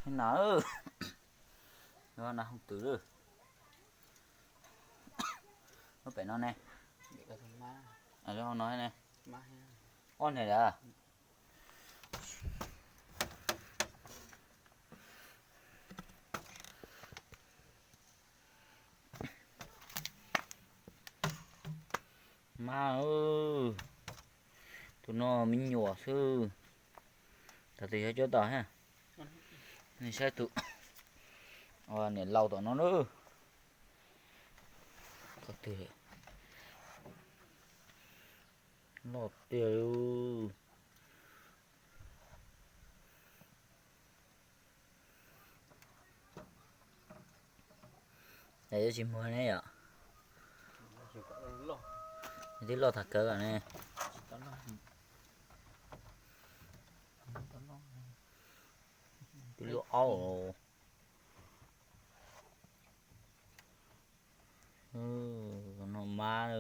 Na, na hooj twm lawm. Lub pem no ne. Lub no ne. Ob niag a. Mas, tus no me nyuam xwb. Thaum twg yog cuab tau ha. Nej saib tus niam laus tom no na. Loj tiag li. Yog tsis muag ne yom? Twb loj tag kawg ne. Twb lub aub. No mab.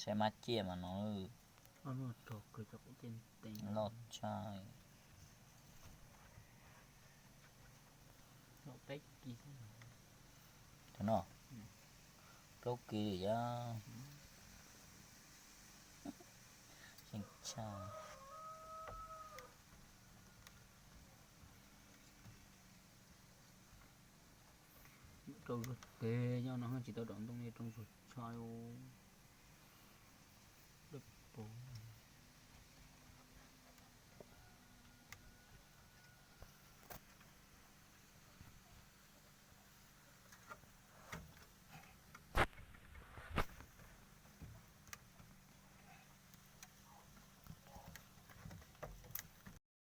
Saib mab ciaj mas no loj tshaj. Tus no, plaub kis li yog. Tseem tshaj. Rau zuag teg nyob no tsis tau daum ntoo li, rau zuag tshaj li.